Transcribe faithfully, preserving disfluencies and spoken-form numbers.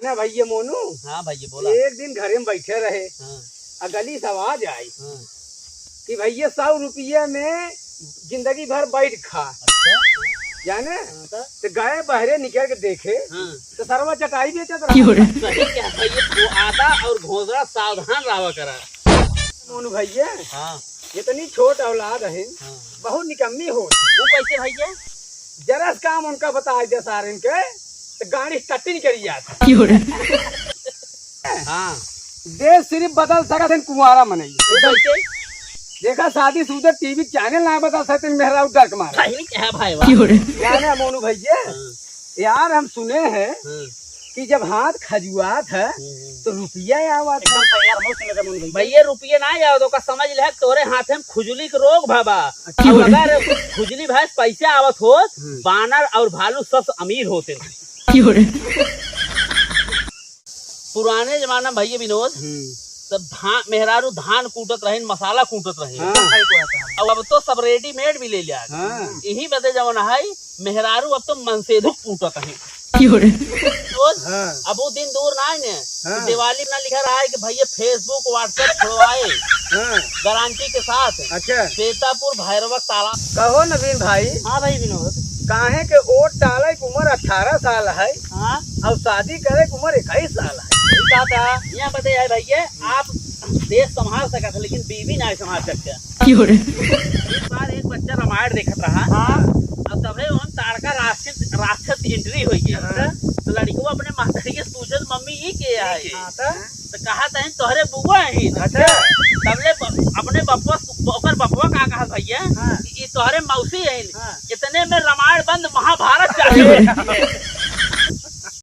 ना भैया मोनू, हाँ भैया, बोला। एक दिन घरे में बैठे रहे, हाँ। आ गली से आवाज आई हाँ। कि भैया, सौ रुपये में जिंदगी भर बैठ खा। अच्छा। जाने? हाँ, तो? तो गए बहरे निकल के देखे, हाँ। तो सरवा चटाई बेचत रहा। क्यों रे? सही कहा भैया, वो आदा और घोंसड़ा सावधान रहा करा। मोनू भैया, हाँ। इतनी छोट औलाद है, हाँ। बहुत निकम्मी हो। वो कैसे भैया? जरा से काम उनका बताइ दे सारे इनके, तो गाड़ी स्टार्ट ही नहीं करी जात। क्यों रे? हाँ। देश सिर्फ बदल सकत है कुंवारा मनई। वो कैसे? देखा, शादी शुदा टीवी चैनल ना बदल सकते, मेहरारू डर के मारे। सही कहा भाई, वाह। क्यों रे? जाने मोनू भैया, हाँ। यार, हम सुने हैं हाँ। कि जब हाथ खजुआत है, हम्म। तो रुपया आवत है। एकदम सही यार, बहुत सुने थे मोनू भैया। भैया, रुपया ना आवत, ओका समझ ले, तोरे हाथे में खुजली के रोग भवा। अच्छा। और अगर खुजली भैंस पैसे आवत होत, हम्म। बानर और भालू सबसे अमीर होते। क्यों रे? पुराने जमाना में भैया विनोद, हम्म। तब धान, मेहरारू धान कूटत रहिन, मसाला कूटत रहिन। हाँ। और अब तो सब रेडीमेड भी ले लिया। हाँ। यही बदे जवन है, मेहरारू अब तो मनसेधुक कूटत है। क्यों रे? विनोद, हाँ। अब वो दिन दूर ना है ने, हाँ। दिवाली ना लिखा रहा है कि भैया Facebook, WhatsApp छोड़वाए, हाँ। गारंटी के साथ। अच्छा। सीतापुर भैरवा तालाब। कहो नवीन भाई। हाँ भाई विनोद। काहे के वोट डाले के उम्र अठारह साल है, हाँ। और शादी करे के उम्र इक्कीस साल है। सही कहा था। यहाँ बताइए भैया, आप देश संभाल सकत है, लेकिन बीवी ना संभाल सकते। क्यों रे? एक बार एक बच्चा रामायण देखत रहा। हाँ। अब तबे उन ताड़का राक्षस, राक्षस की एंट्री हुई है। हाँ। तो लड़को अपने महतारी से पूछत, "मम्मी, ये के है?" हाँ, तो? तो कहा तहिन, "तोहरे बुआ है।" अच्छा। तबले ब-, अपने बपुआ, ओकर बपुआ का कहा भैया हाँ। कि "ये तोहरे मौसी है।" हाँ। इतने में रामायण बंद, महाभारत चालू।